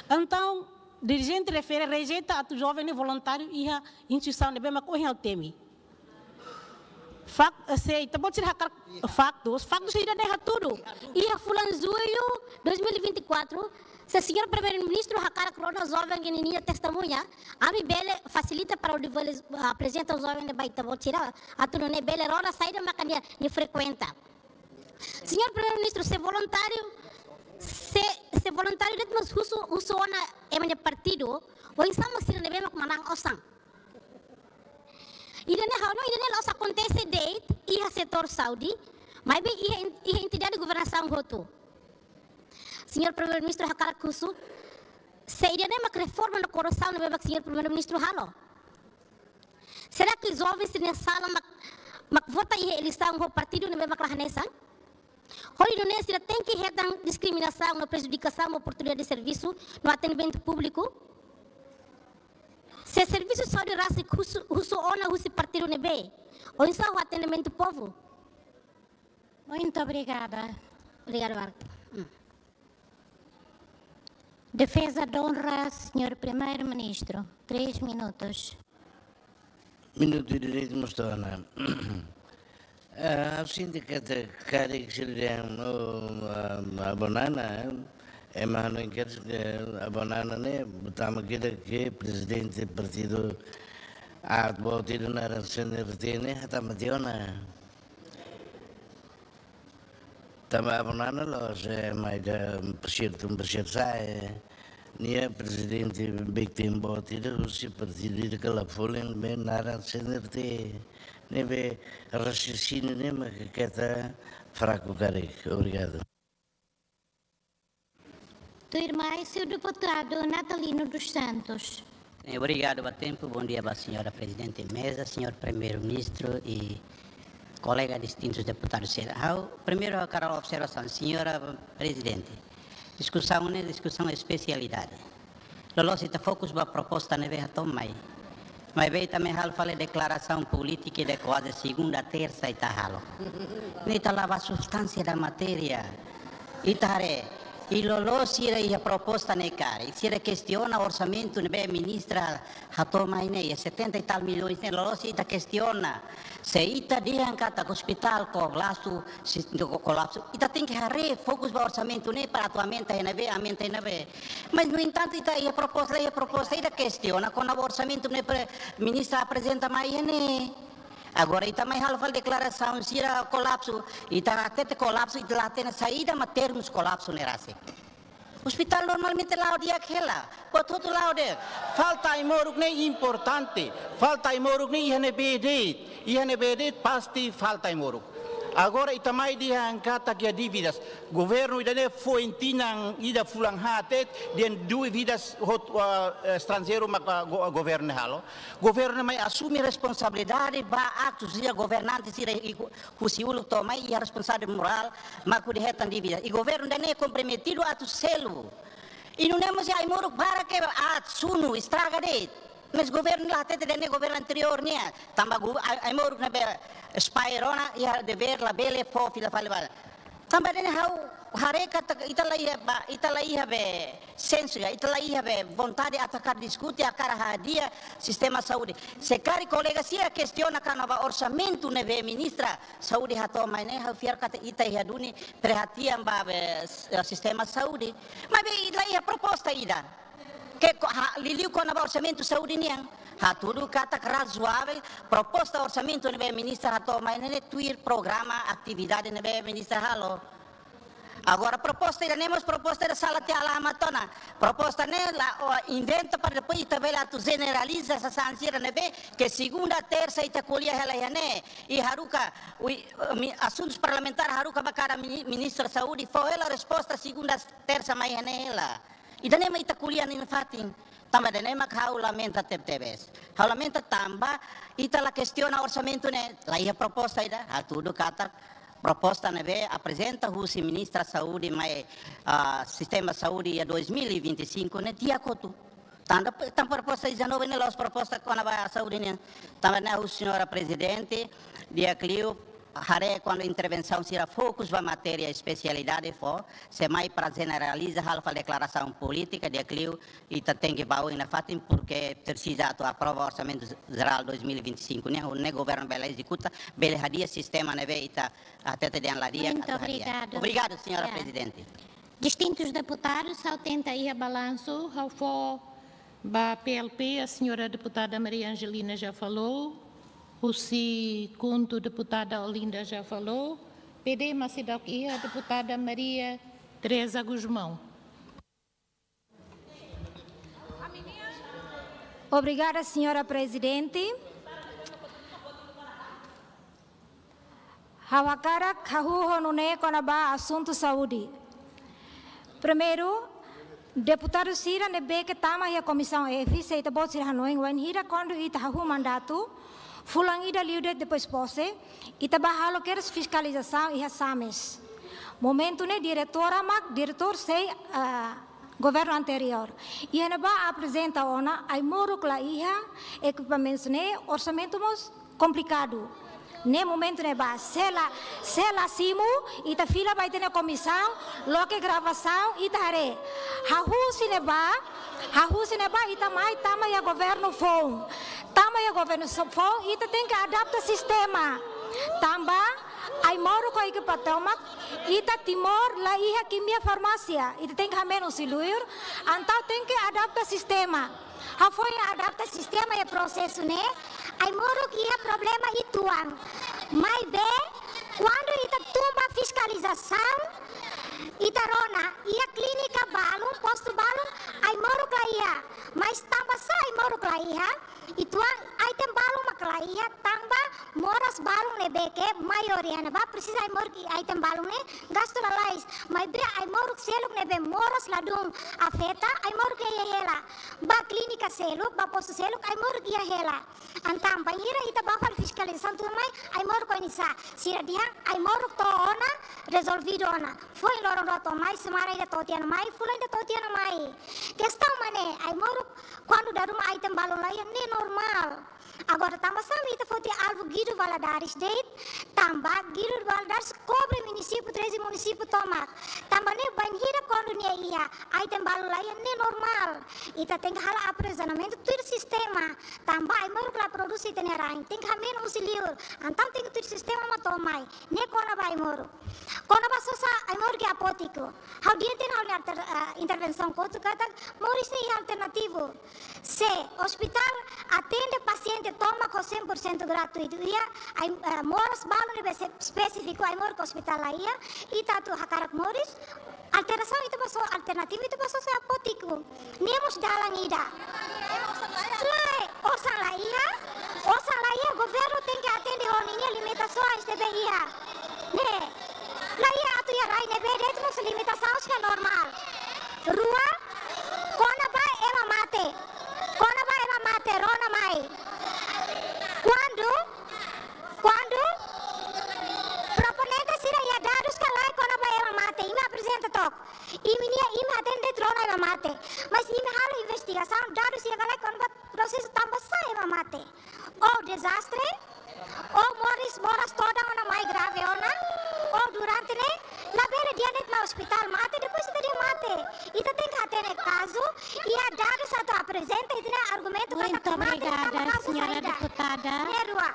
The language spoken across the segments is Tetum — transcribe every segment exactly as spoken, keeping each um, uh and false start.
Entaun, dirijente refere rejeita atu joven ne'e voluntáriu iha instituisaun ne'ebé mak ohin ha'u temi. Fak-, eh, se ita-boot sira hakarak faktus, faktus ida-ne'e hatudu. Iha fulan Jullu dois mil e vinte e quatro, se señór Primeiru-Ministru hakarak rona joven ninia testemuña, ami bele fasilita para hodi bele aprezenta joven ne'e ba ita-boot sira, atu nune'e bele rona saida maka nia, nia frekuenta. Señór Primeiru-Ministru, se voluntáriu, se, se voluntáriu de'it mós husu, husu ona ema nia partidu, oinsá mak sira ne'ebé mak manán osan. Ida-ne'e ha'u hanoin ida-ne'e la'ós akontese de'it iha setór saúde, maibé iha en-, iha entidade governasaun hotu. Señór Primeiru-Ministru hakarak husu, se ida-ne'e mak reforma no korrupsaun ne'ebé mak señór Primeiru-Ministru halo. Será que joven sira-nia sala mak, mak vota iha eleisaun ho partidu ne'ebé mak la hanesan? Hodi nune'e sira tenke hetan diskriminasaun no prejudikasaun oportunidade de servisu no atendimentu públiku? Se servisu saúde rasik husu, husu ona husi partidu ne'ebé, oinsá ho atendimentu povu? Muito obrigada. Obrigada, Marco. Hum. Defesa de honra, señór Primeiru-Ministru, três minutos. Minutu direitu mós to'o ona. Ah, ha'u sente katak karik sira dehan, oh, ah, Avó Nana, eh, ema hanoin katak, eh, Avó Nana ne'e, botamos aqui que prezidente partidu aat boot ida naran C N R T ne'e, hatama tiha ona. Tanba Avó Nana la'ós ema ida, por cierto, por cierto, sai, eh, nia prezidente bektin boot ida husi partidu ida kala folin be naran C N R T, ne'ebé raciocínio ne'e mak keta fraku karik. Obrigadu. Tuirmai, señór deputadu Natalino dos Santos. Eh, obrigadu ba tempu. Bom dia ba señora Prezidente Meza, señór Primeiru-Ministru i kolega distintus deputadus sira. Ha'u, primeiru ha'u hakarak observasaun, señora Prezidente. Diskusaun ne'e, diskusaun espesialidade. Loloos ita fokus ba proposta ne'ebé hato'o mai. Maibé ita mai halo fali deklarasaun polítika ida kuaze segunda, tersa ita halo. Ne'e ita la ba substánsia da matéria. Ita haree, i loloos sira iha proposta ne'e karik, sira kestiona orsamentu ne'ebé ministra hato'o mai ne'e, iha setenta e tal milhões ne'e, loloos ita kestiona. Se ita dehan katak ospitál kolapsu, sis-, ko-, kolapsu, ita tenke haree fokus ba orsamentu ne'e para atu aumenta iha ne'ebé, aumenta iha ne'ebé. Mas, no entanto, ita iha proposta, iha proposta, ita kestiona kona-ba orsamentu ne'ebé ministra aprezenta mai iha ne'e. Agora ita mai halo fali deklarasaun sira kolapsu, ita hatete kolapsu, ita la hatene saida mak termus kolapsu ne'e rasik. Ospitál normalmente la'o di'ak hela, buat hotu la'o di'ak. Falta ai-moruk ne'e importante, falta ai-moruk ne'e iha ne'ebé de'it, iha ne'ebé de'it pasti falta ai-moruk. Agora ita mai dehan katak iha dívidas. Governu ida-ne'e foin tinan ida fulan haat de'it, dehan dívidas hotu, ah, estranjeiru maka go-, governu halo. Governu mai asume responsabilidade ba aktus sira, governante sira iku husi uluk to'o mai iha responsabilidade morál, mak hodi hetan dívida. I governu ida-ne'e komprometidu atu selu. I nune'e mós iha ai-moruk barak ke aat, sunu, estraga de'it. Mas governu la hatete ida-ne'e governu anteriór nian. Tanba gu-, ai-, ai-moruk ne'ebé expire ona, iha devér labele fó fila fali ba. Tanba ida-ne'e ha'u haree katak ita la iha ba, ita la iha be sensu ya, ita la iha be vontade atu hakarak diskute, hakarak hadi'a sistema saúde. Se karik kolega sira kestiona kona-ba orsamentu ne'ebé ministra saúde hato'o mai ne'e, ha'u fiar katak ita iha duni perhatian ba be s-, sistema saúde. Maibé la iha proposta ida ke ko-, ha, liuliu kona-ba orsamentu saúde nian. Hatudu katak razoavel, proposta orsamentu ne'ebé ministra hato'o mai ne'e tuir programa atividade ne'ebé ministra halo. Agora, proposta ida-ne'e mós proposta ida sala tiha alamat ona. Proposta ne'e la, o, inventa para depois ita bele atu jeneraliza sasán sira ne'ebé ke segunda, tersa ita ko'alia hela iha ne'e. I haruka, ui, mi-, asuntus parlamentár haruka ba kada mini-, ministra saúde, fó hela resposta segunda, tersa mai iha ne'e hela. Ida-ne'e mak ita ko'alia nia fatin. Tanba ida-ne'e mak ha'u lamenta tebetebes. Ha'u lamenta tanba ita la kestiona orsamentu ne'e, la iha proposta ida, hatudu katak proposta ne'ebé aprezenta husi ministra saúde mai, ah, sistema saúde iha dois mil e vinte e cinco ne'e di'ak hotu. Tanba, tanba proposta dezanove ne'e la'ós proposta kona-ba saúde nian. Tanba ne'e ha'u, señora Prezidente, di'ak liu, haree kuandu intervensaun sira fokus ba matéria espesialidade fó, se mai para jeneraliza halo fali deklarasaun polítika, di'ak liu ita tenke ba oin nafatin, porque presiza atu aprova Orsamentu Jerál dois mil e vinte e cinco ne'e, ne'e governu bele ezekuta, bele hadi'a sistema ne'ebé ita hatete dehan la di'ak atu hadi'a. Muito obrigado. Obrigado, señora Prezidente. Distintus deputadus, ha'u tenta iha balansu, ha'u fó ba P L P, a senhora deputada Maria Angelina já falou, husi KHUNTO deputada Olinda já falou, P D mak seidauk iha, deputada Maria Teresa Gusmão. Obrigada, señora Prezidente. Ha'u hakarak hahú ho nune'e kona-ba asuntu saúde. Primeiru, deputadu sira ne'ebé ke tama iha Komisaun F, se ita-boot sira hanoin, wainhira kuandu ita hahú mandatu, fulan ida liu de'it depois pose, ita bá halo kedas fiskalizasaun iha SAMES. Momentu ne'e diretora mak, diretór sei, ah, governu anteriór. Iha ne'ebá aprezenta ona, ai-moruk la iha, ekipamentu ne'e, orsamentu mós komplikadu. Ne'e momentu ne'ebá, se la, se la simu, ita fila ba ita-nia komisaun, loke gravasaun, ita haree. Hahú husi ne'ebá, hahú husi ne'ebá, ita mai tama iha governu foun. Tama iha governu so-, foun, ita tenke adapta sistema. Tanba, ai-moruk ho ekipa tomak, ita Timor la iha kimia farmásia, ita tenke hameno husi luiur, entaun tenke adapta sistema. Ha'u foin adapta sistema iha prosesu ne'e, ai-moruk iha problema uitoan. Maibé, kuandu ita tun ba fiskalizasaun, ita rona, iha klínika balun, postu balun, ai-moruk la iha. Mas tanba sá ai-moruk la iha, uitoan item balun mak la iha, tanba moras balun ne'ebé ke maiór iha ne'ebá, presiza ai-moruk item balun ne'e, gastu lalais. Maibé ai-moruk seluk ne'ebé moras ladún afeta, ai-moruk iha hela. Ba klínika seluk, ba postu seluk, ai-moruk iha hela. Entaun, bainhira ita bá fali fiskalizasaun tuirmai, ai-moruk oinsá. Sira dehan, ai-moruk to'o ona, rezolvidu ona. Foin loron rua to'o mai, semana ida to'o tiha ona mai, fulan ida to'o tiha ona mai. Kestaun mak ne'e, ai-moruk, kuandu dala ruma item balun la iha, ne'e normál. Agora, tanba sá mak ita foti alvu Guido Valadares de'it, tanba Guido Valadares kobre munisípiu, treze munisípiu tomak. Tanba ne'e bainhira kuandu nia iha, item balun la iha, ne'e normál. Ita tenke halo aprezonamentu tuir sistema. Tanba ai-moruk la prodús ita-nia rain. Tenke hameno husi liur. Entaun tenke tuir sistema mak to'o mai. Ne'e kona-ba ai-moruk. Kona-ba sosa ai-moruk iha apótiku. Ha'u dehan tiha ona ha'u-nia alter-, eh, intervensaun kotuk katak, moris ne'e iha alternativu. Se ospitál atende pasiente tomak ho cem por cento gratuitu iha, ai, eh, moras balun ne'ebé se-, espesífiku ai-moruk ospitál la iha, ita atu hakarak moris, alterasaun ita bá sosa, alternativu ita bá sosa apótiku. Ne'e mós dalan ida. Lae, osan la iha, osan la iha, governu tenke atende ho ninia limitasaun ne'ebé iha. Ne'e, la iha atu iha rai ne'ebé de'it mós limitasaun, acho que é normal. Rua, kona-ba ema mate. Kona-ba ema mate, rona mai. Kuandu, kuandu proponente sira iha dadus ka lae kona-ba ema mate, imi aprezenta took. Imi-nia, imi atende rona ema mate. Mas imi halo investigasaun, dadus iha ka lae kona-ba prosesu tanba sá ema mate. Ou dezastre, ou moris, moras todan ona mai grave ona, ou durante ne'e, labele dehan de'it mak ospitál mate, depois ita dehan mate. Ita tenke hatene kazu, iha dadus atu aprezenta, ita-nia argumentu katak mate, tanba kazu saida. Muito obrigada, senhora deputada. Ne'e rua.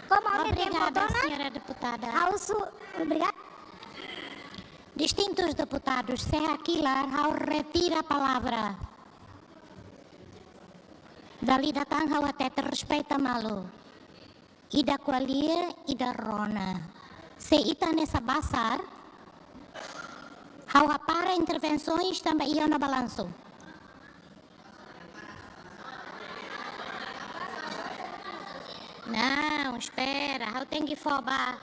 Como a minha tempo dona. Obrigada, senhora deputada. Ha'u su-, obrigada. Distintus deputadus, se hakilar, ha'u retira palavra. Dala ida tan ha'u hatete respeita malu. Ida ko'alia, ida rona. Se ita hanesan bazar, ha'u hapara intervensoens tanba iha ona balansu. Não, espera, ha'u tenke fó ba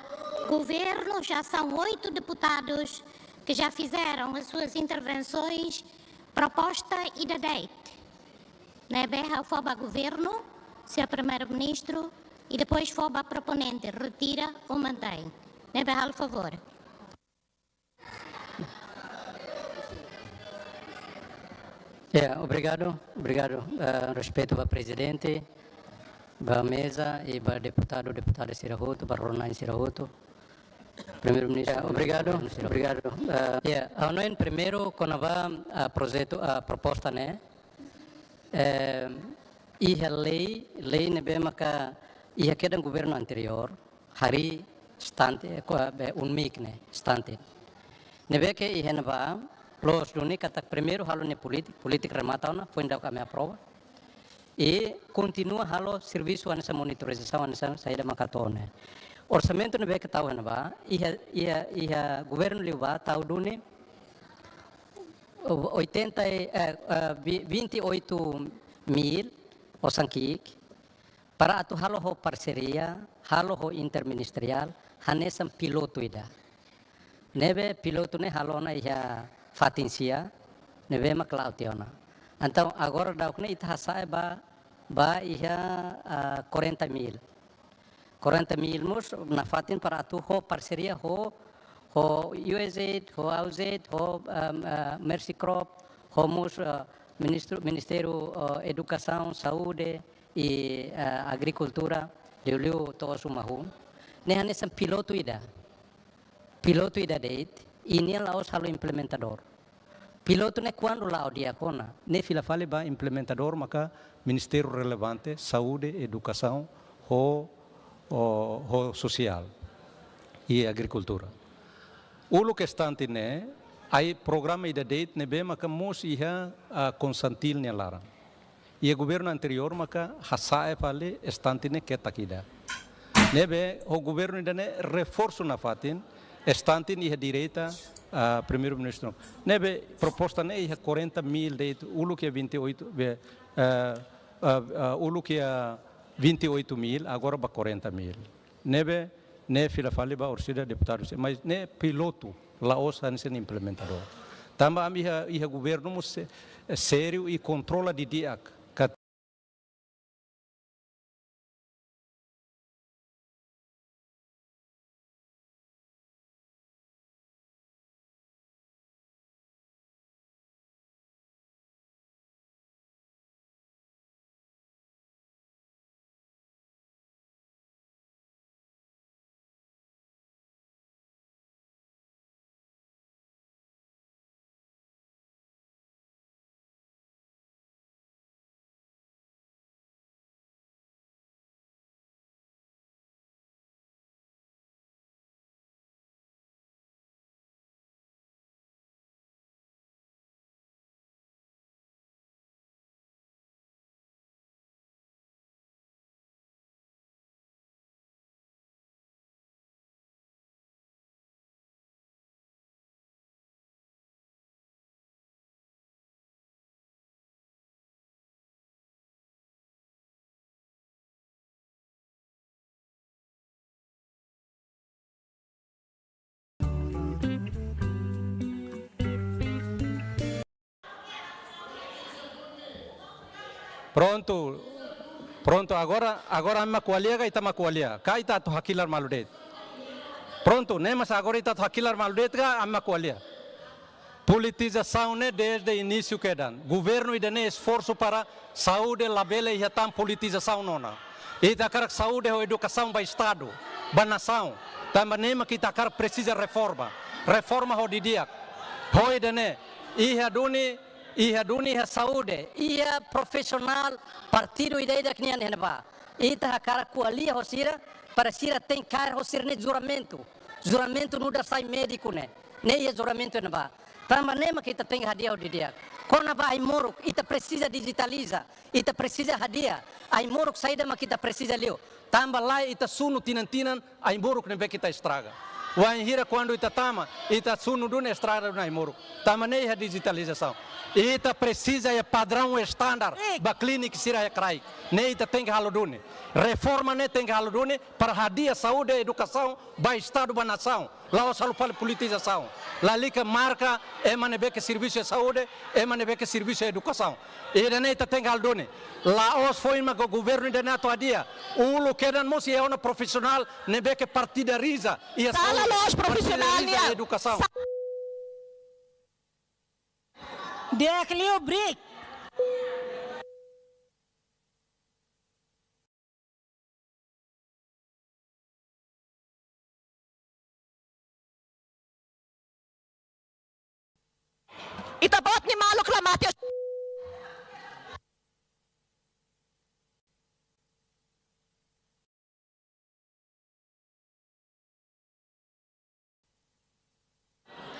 governu, já são oito deputados que já fizeram as suas intervenções, proposta ida de'it. Ne'ebé ha'u fó ba governu, señór Primeiru-Ministru, e depois fó ba proponente, retira ou mantém. Ne'ebé halo favór. Ya, obrigadu, obrigadu. Eh, respeitu ba prezidente, ba meza i ba deputadu, deputada sira hotu, ba rona-na'in sira hotu. Primeiru-Ministru. Ya, obrigadu, obrigadu. Ah, ya, ha'u hanoin primeiru kona-ba, ah, projetu, ah, proposta ne'e. Eh, iha lei, lei ne'ebé maka iha kedan governu anteriór, harii stunting, eh, ko, be, UNMIK ne'e, stunting. Ne'ebé ke iha ne'ebá, loos duni katak primeiru halo nia polítika, polítika remata ona, foin daudauk ami aprova. I kontinua halo servisu hanesan monitorizasaun hanesan saida maka to'o ne'e. Orsamentu ne'ebé ke tau iha ne'ebá, iha, iha, iha governu liubá tau duni oitenta, eh, eh, vi-, vinte e oito mil osan ki'ik, para atu halo ho parseria, halo ho interministeriál, hanesan pilotu ida. Ne'ebé pilotu ne'e halo ona iha fatin sia, ne'ebé mak la'o tiha ona. Entaun, agora daudauk ne'e ita hasa'e ba, ba iha, ah, quarenta mil. Quarenta mil mós nafatin para atu ho parseria ho, ho USAID, ho AUSAID, ho, ehm, eh, Mercy Corps, ho mós, eh, ministru-, Ministériu, eh, Edukasaun, Saúde i, eh, Agrikultura, liuliu to'o Sumahun. Ne'e hanesan pilotu ida. Pilotu ida de'it, i nia la'ós halo implementadór. Pilotu ne'e kuandu la'o di'ak ona, ne'e fila fali ba implementadór maka ministériu relevante, saúde, edukasaun, ho, ho, ho sosiál i agrikultura. Uluk stunting ne'e, iha programa ida de'it ne'ebé maka mós iha, ah, Consantil nia laran. Iha governu anteriór maka hasa'e fali stunting ne'e ketak ida. Ne'ebé ho governu ida-ne'e reforsu nafatin, stunting iha direta, ah, Primeiru-Ministru. Ne'ebé proposta ne'e iha quarenta mil de'it, uluk iha vinte e oito, be, ah, ah, ah, uluk iha vinte e oito mil, agora ba quarenta mil. Ne'ebé, ne'e fila fali ba orsida deputadu sira, mas ne'e pilotu, la'ós hanesan implementadór. Tanba ami iha, iha governu mós sé-, sériu i kontrola didi'ak. Kat- Prontu, prontu, agora, agora ami mak ko'alia ka ita mak ko'alia? Ka ita atu hakilar malu de'it? Prontu, ne'e mas agora ita atu hakilar malu de'it ka ami mak ko'alia? Politizasaun ne'e dezde inísiu kedan. Governu ida-ne'e esforsu para saúde labele iha tan politizasaun ona. Ita hakarak saúde ho edukasaun ba Estadu, ba nasaun. Tanba ne'e mak ita hakarak presiza reforma. Reforma ho didi'ak. Ho ida-ne'e, iha duni, iha duni iha saúde, iha profisionál partidu ida-idak nian iha ne'ebá. Ita hakarak ko'alia ho sira, para sira tenke kaer ho sira-nia juramentu. Juramentu nu'udar sai médiku ne'e. Ne'e iha juramentu ne'ebá. Tanba ne'e mak ita tenke hadi'a ho didi'ak. Kona-ba ai-moruk, ita presiza dijitaliza, ita presiza hadi'a ai-moruk saida mak ita presiza liu. Tanba lae ita sunu tinan-tinan ai-moruk ne'ebé ke ita estraga. Wainhira kuandu ita tama, ita sunu duni, estraga duni ai-moruk. Tanba ne'e iha dijitalizasaun. Ita presiza iha padraun estandar, sim, ba klínika sira iha kraik. Ne'e ita tenke halo duni. Reforma ne'e tenke halo duni para hadi'a saúde, edukasaun ba Estadu, ba nasaun. La'ós halo fali politizasaun. Lalika marka ema ne'ebé ke servisu iha saúde, ema ne'ebé ke servisu iha edukasaun. Ida-ne'e ita tenke halo duni. La'ós foin mak governu ida-ne'e atu hadi'a. Uluk kedan mós iha ona profisionál ne'ebé ke partidariza iha saúde, la'ós profisionál partidariza nian. Iha edukasaun. Sa-, di'ak liu break. Ita-boot nia maluk la mate.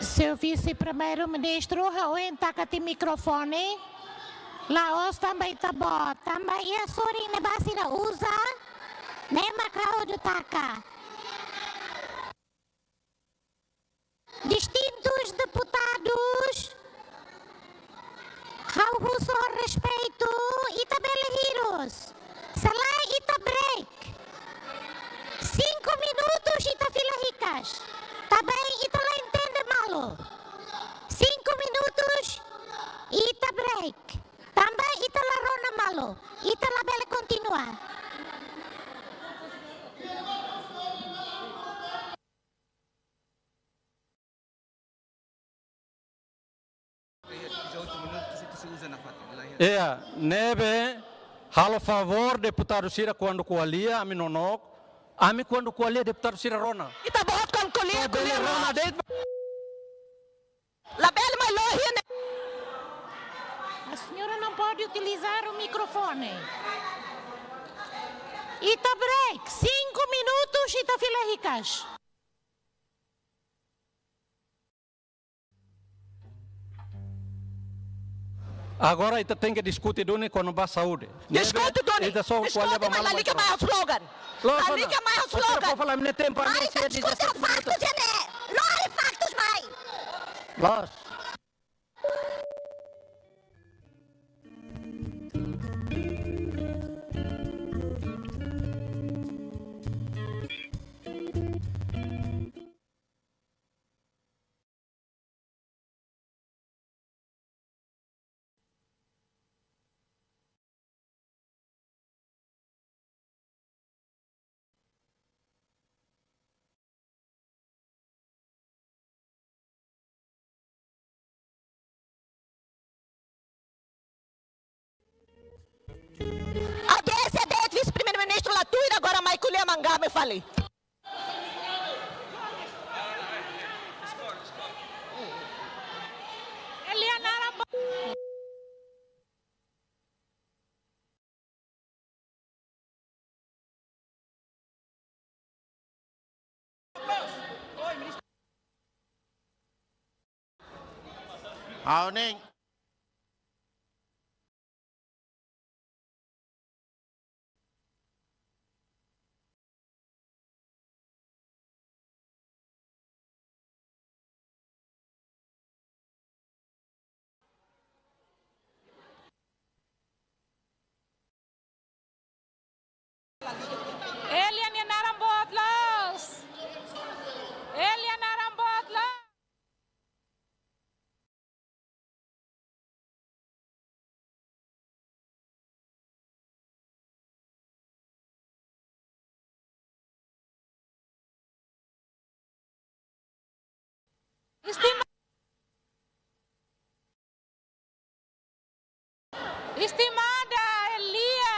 Señór Vise-Primeiru-Ministru, ha'u hein taka tiha mikrofone. La'ós tanba ita-boot, tanba iha sorin ne'ebá sira uza, ne'e mak ha'u atu taka. Distintus deputadus, ha'u husu ho respeitu, ita bele hirus. Se lae ita break. Sinku minutus ita fila hikas. Tanba ita la entende malu. Sinku minutus ita break. Tanba ita la rona malu. Ita la bele kontinua. Iha, ne'ebé, halo favór deputadu sira kuandu ko'alia, ami nonook, ami kuandu ko'alia deputadu sira rona. Ita-boot ko'alia, só bele ko'alia rona de'it. Labele mai lohi ne'e. A senhora não pode utilizar o microfone. Ita break, sinku minutus ita fila hikas. Agora ita tenke diskute duni kona-ba saúde. Diskute duni. Ita só diskute, ko'alia ba malu, lalika mai slogan. Loos, lalika mai slogan. Fó fali ami-nia tempu, ami ita diskute faktus ne'e. Lori faktus mai. Loos. Audiénsia de'it, Vise-Primeiru-Ministru la tuir, agora mai ko'alia mangame fali. Eliana Rambo. Ha'u ne'e. Eliana nia naran boot loos. Eliana nia naran boot loos. Estima-, estimada Elia.